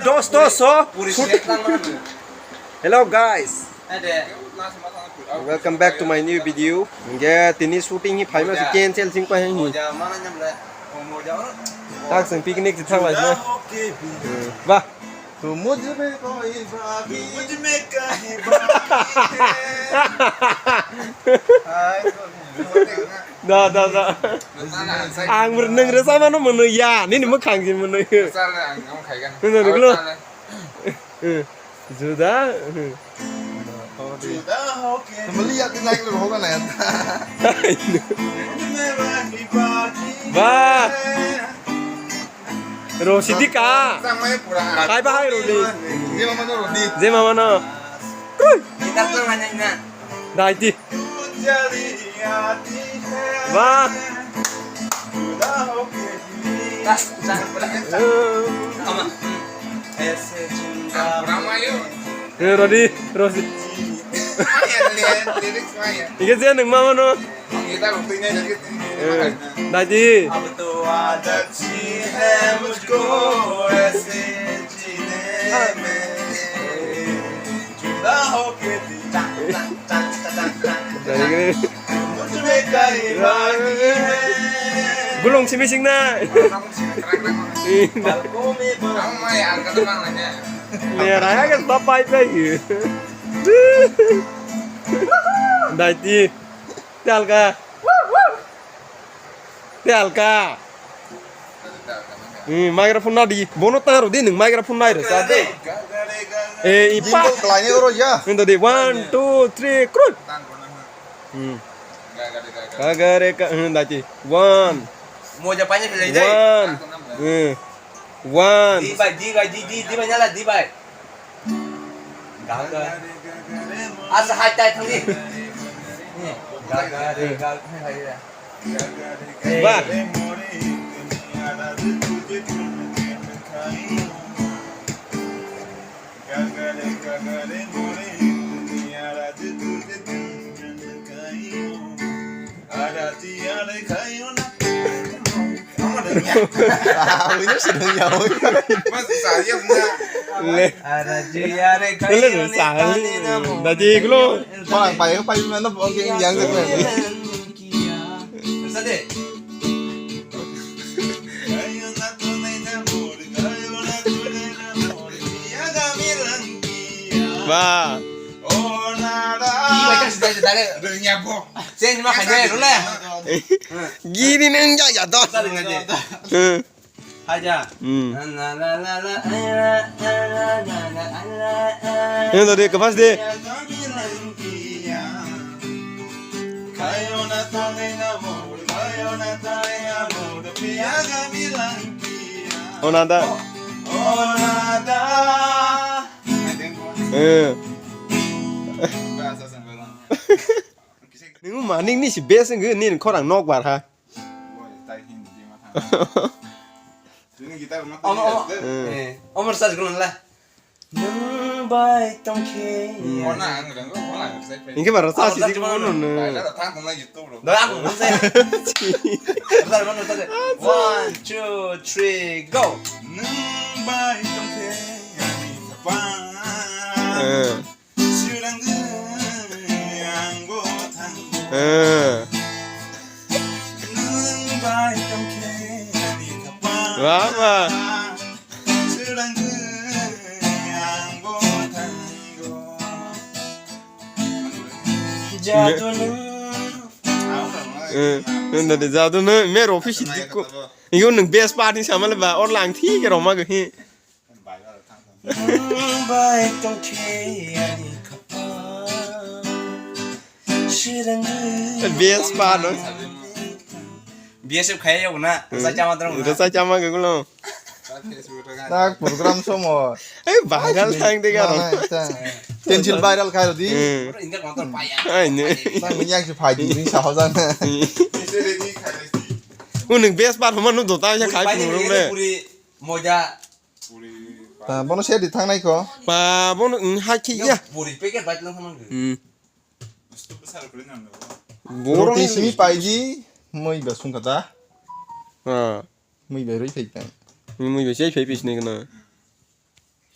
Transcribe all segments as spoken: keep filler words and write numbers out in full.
Dos, dos, so. Hello guys. Welcome back to my new video. Hingke tini shooting hi phaima se cancel sing pa hing hi. Tak sing picnic se thang lai na. Ba. Tu mujh mein koi baat nahi. Da, da, da. Ang bwrwi nwng rwchapmano mwnwi ya, nini mwkhang se mwnwi. Nini rwgwlo. Juda. Juda hoke. Mali ya, tin like lo hoga na ya. Ba. Rosidi ka. Kai ba hai Rodi. Je mama no Rodi. Je mama no. Gitar to manai na. Dai di. Wah. Eh, Rodi, Rodi. Ike je nung mama no. Eh, dai di. Gulung simi sing na. Le raya ke stop pai pai. Dai ti. Te alka. Te alka. Hmm, microphone na di. Bono taro di nung microphone nai ro sa de. Eh, ipa. Gimbal kelai ni oro ya. Ini tadi one, two, three, krut. Hmm. Kagare ka, hmm, dati. One. Moja paine khlai dai. One. Hmm. One. Di bai, di bai, di, di, di bai nyala, di bai. Gaga. Asa hai tai thangni. Gaga re, gaga, hai, hai, hai. Wah. Wini si dong ya, woi. Le. Sahal. Dati gulo. Parang payo payo mana bongke yang gitu. Ba. Change ma khaide rule. Gini neng ja ya to. Haja. Hmm. Ini tadi ke pas deh. Oh, nada. Eh. Nung maning ni si best ngi ni khorang nok bar ha. Omo, omo. Hmm. Eh, omo sa jikun la. Nung bai tongkhe. Ona ang rang, ona ang sai pe. Inge baro sa si jikun no. Bai la thang tong la YouTube ro. Da ang mo se. One, two, three, go. Nung bai tongkhe ani sapa. Eh. Eh. Wah, wah. Jadunu. Eh, eh, jadunu, me rofi sidiko. Iyo nung best part ni samale ba, or lang thi ke roma ge. Bai tongkhe ani khapang. Best part no. B S F khai ya na. Sa chama dong. Sa chama ge gulo. Tak program somo. Eh, viral thang de garo. Tensil viral khai di. India kotor paya. Ai ne. Nang yang si phai di sa hojan. Uning best part homa nu dota ya khai program le. Puri moja. Ta bono se di thangnai ko. Pa bono, mm, ha ki ya. Puri packet bai lang thangnai. Hmm. Borok roti simi paidi, mui ba sungkha da. Ha. Mui ba rui phai ta. Mui ba sei phai pis ni kana.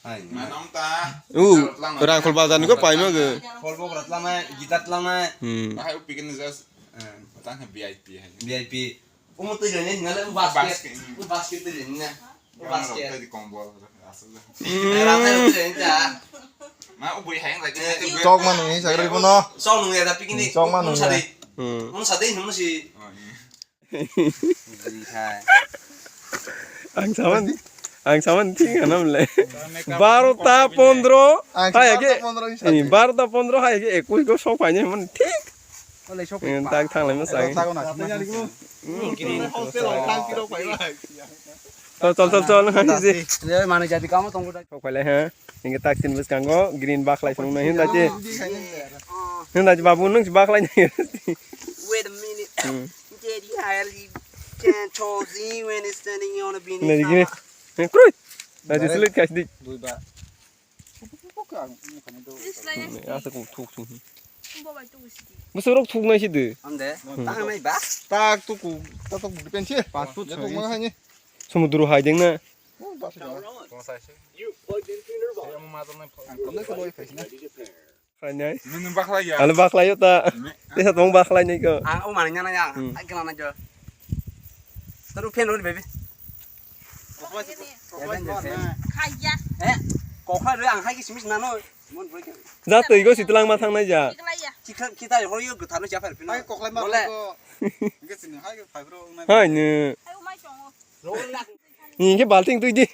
Hai. Manong ta. U, Rangkhol bazar ni ko paima go. Khol bokra tlangnai, guitar tlangnai. Hmm. Bahai u pikin just, eh, tang V I P hai. V I P. Umu twi jani hinale u basket. Basket. U basket twi jani na. U basket. Tadi kombol. Asal. Hmm. Rata twi jani ta. Ma u bui hai ngai. Tok ma nung sakri bono. Sok nung ya ta picnic. Tok ma nung ya. Sadi. Hmm. Mun sadi nung si. Oh, iya. Ang saman, ang saman thik anam le. Barota pondro, ang hai barota age, pondro ni sati. Barota pondro hai age ekush go sok paine man thik. Ole sok. Tak thang le ma sai. Chol, chol, chol, chol. Mane jadi kamu tonggo. Sok paile ha. Hinke tak tin bwskango green bakhlai phunuknai hindachi. Hindachi babu nwng si bakhlai nai. Wait a minute. Hmm. Daddy highly can choosy when it's standing on a beanie. Nai gini. He, kroi. Dachi slide kasi di. Duiba. Asa kung thuk sung. Bwswk rok thuk nai si de. Amde. Tang nai ba. Tak tuku, tak tuku pensi. Pas foot. Thuk ma hani. Sumudru hai deng na. Khlainai. Nini bakhlai ya? Ale bakhlai yo ta. Tesa tong bakhlai nai ko. Ang o mani nyana ya. Hmm. Ai kena na jo. Taru pen ro baby. Khaya. Eh, kokha ro ang hai ki simis nano. Mon bro ke. Ja twi go sitlang ma thang nai ja. Khaya. Kita kita ho yo gthar no cha phar pino. Hai kokhlai ma ko. Ge sini hai ke phai bro nai. Hai ne. Ai o mai chongo. Ni ke balting twi di.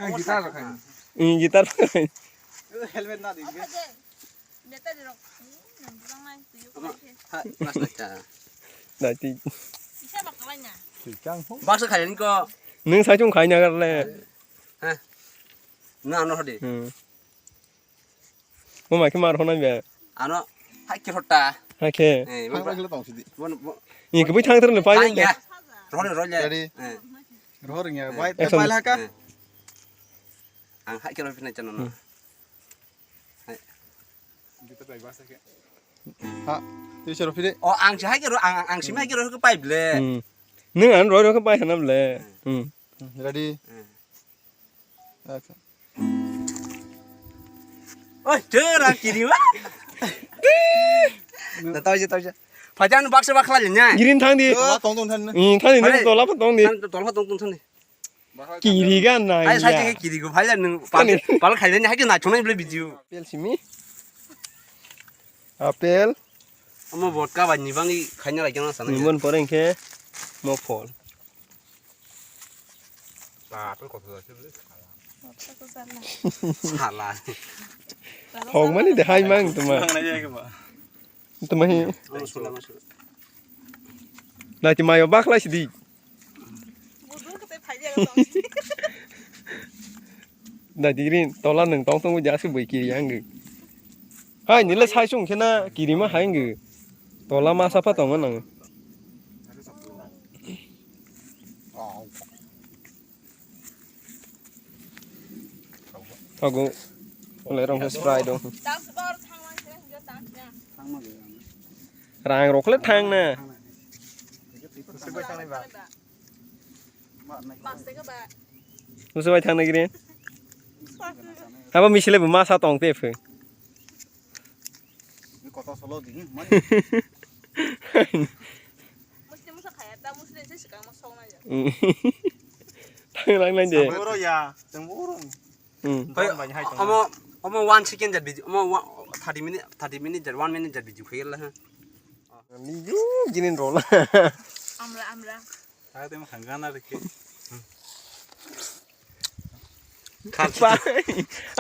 Ang guitar khai. Ni guitar khai. Helmet na di. Battery rok. Hmm, nang jang nai, tuyo ko khai. Ha, mas na cha. Dati. Isa bak kalai na. Baksa khai ni ko. Nung sai chung khai na gar le. Ha. Na no hodi. Hmm. Mo mai ke mar hona be. Ano, hai ke hota. Hai ke. Eh, mo ba. Ni ke bui thang thar le pai. Rohor rohor le. Rohor ya, bai. Pai la ka. Ang hai ke ro pina chano. Ha, twi chero phire. O, ang si hai kero, ang, ang si hai kero ke pai ble. Hmm. Nung an roi roi ke pai sana ble. Hmm. Hmm, ready? Hmm. Action. Oi, tera kiri wa. Na tau je, tau je. Phajan baksa bakla le nya. Girin thang di. Tola tong tong than. Hmm, thang di, nung tola pa tong di. Tola pa tong tong than di. Kiri gan na. Ai, sai ke kiri go, phai nung pal, pal khai le, hai ke na chunai bole video. Apple simi. Apple. Omo vodka ba ni bangi khaina lai kena sana. Ni mon pore ke mo phol. Ba, apple kotho da se. Sala. Hok mani de hai mang tuma. Tuma hi. Omo sula, omo sula. Na ti mayo bakla sidi. Dai digri tola nung tong tong ja su bui kiri yang. Hai nile sai sung khena kiri ma hai ngi. Tola ma sapa tong nang. Tago. Ole rong Sprite dong. Rang rok le thang na. Musu bai thang na gini. Haba misile bu masa tong te phu. Thang lang nai de. Boro ya, teng boro. Hmm. Omo, omo one second jar video, omo one, thirty minute, thirty minute jar, one minute jar video khair la ha. Ni ju ginin rola. Amra, amra. Tao temo khangana rikhe.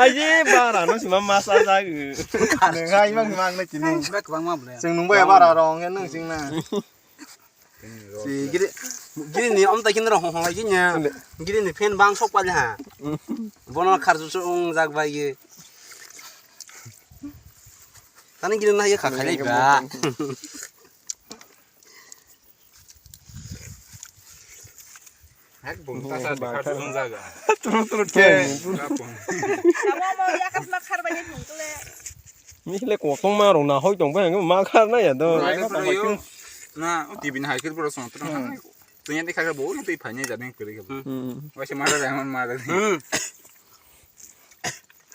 Aye bara no sima masa jagu. Ngai mang mang na kini. Bek bang ma ble. Sing nung ba bara rong ya nung sing na. Si giri, giri ni om ta kin ro hong hong lai nya. Giri ni fan bang sok pa ha. Bono khar su ong jak bai ye. Tani giri na ye kha khai lai ba. Hak bung ta sa di khar su ong jak. Turu turu ke. Amo mo ya kasma khar bai ni thung tule. Misle kotong ma rong na hoi tong ba ma khar na ya do. Na, o T V ni hai kir bro song tong. Tunya de kha bo ni tei phai ni ja ding kiri. Hmm. Wai se ma da ma da. Hmm.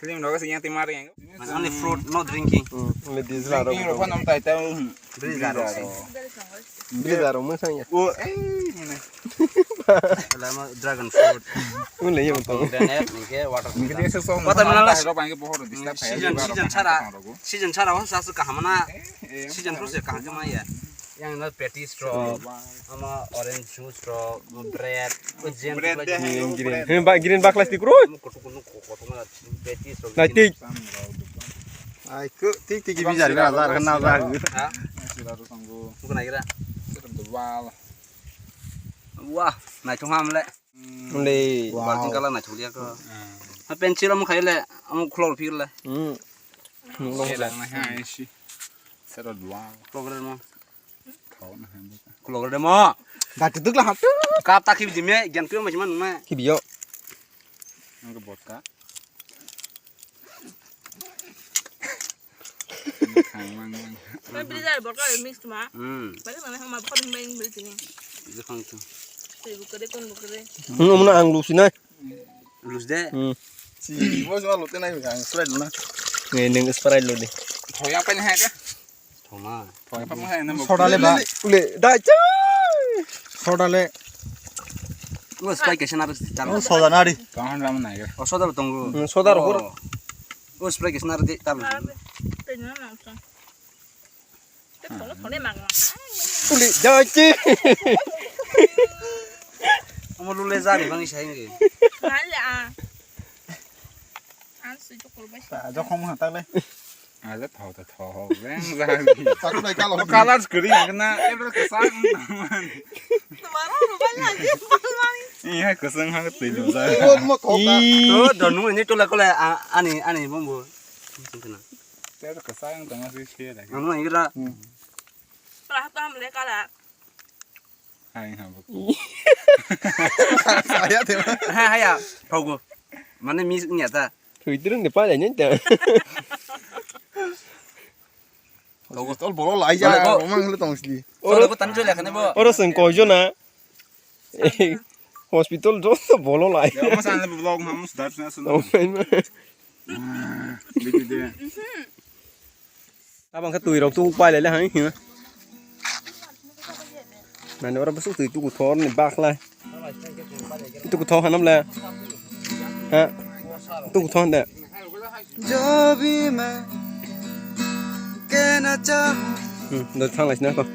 Film rogo sing yang timar yang. Only fruit, no drinking. Hmm, only this la rogo. Ini rokok nam tai tai. Beli zaro. Beli zaro, masang ya. Oh, eh, ini. Lama dragon fruit. Only yang tong. Granate, nike water. Nike dia sesong. Watermelon lah. Rokok yang pohon di setiap hari. Season, season chara. Season chara, wah, sasu kahamana. Season fruit ya, kaham ya. Yang na patties rok, ama orange juice rok, ama bread, o jam bread rok deh, lagi. Green, green. Hei, ba, green baklas di kurut. Ama kutuk kutuk kotor mana patties rok. Nai tik. Ai, ku, tik, tik, bijar, bijar, bijar, na, na. Ha? Bukan lagi dah. Wah, nai thung ham le. Mle. Balting kala nai thung liya ko. Ha, pencil am khai le, am khulor phir le. Hmm. Nung dong. Sera na ha, si. Sera dua. Khulor mo. Khulok rede mo. Gati dukla hatu. Kap ta khibi dime, gian tuyo majima nungnai. Khibiyo. Ang vodka. Mang, mang, mang. Mai beli dari vodka mix ma. Hmm. Balik mana sama vodka main beli sini. Itu kan tu. Tui bukade kon bukade. Hmm, mana ang lusinai. Lus de. Hmm. Si, mo sa lo tenai ang Sprite lo na. Nge neng Sprite lo de. Thoya pa ni ha ka? Thoma. Thoya pa mo ha na. Soda le ba. Ule, dai cha. Soda le. Mo Sprite kaisa na ro. Oh, soda na ri. Ka han ram na ga. Oh, soda lo tongo. Hmm, soda ro hor. Oh, Sprite kaisa na ro de tablo. Tei na na. Tei thole thole mang mang. Uli, jai chi. Omo lule jari bang isai nge. Nale a. An sui to kolbai. Ta, jokhom ha ta le. Aja thau ta thau. Reng jari. Taku nai kalo. Colors kri na. Ebro kesang. Tumaro rubai lagi. Iya kesang ha tei lu jari. Mo mo thoka. To donu ini tola kola ani ani bombo. Sini. Tei to kesang tengah sih sih lagi. Anu ini kira. Pala to ham le kala. Hai ha bok. Saya te. Ha ha ya. Thogo. Mane mis nya ta. Thui tirung de pa le nyen ta. Thogo tol bolo lai ja. Bolo. Romang le tong sli. Oro ko tan jole khane bo. Oro seng ko jona. Hospital jo bolo lai. Ya mas an vlog ma mus dar na sun. Oh, man. Dikide. Abang khe twi rok tuku pai lai le hai hino. Nani oro bwswk twi tuku thor ni bakhlai. Tuku thor hanam le. Ha. Tuku thor de. Jo bhi main kehna chahta. Hmm, do thang lai sina ko.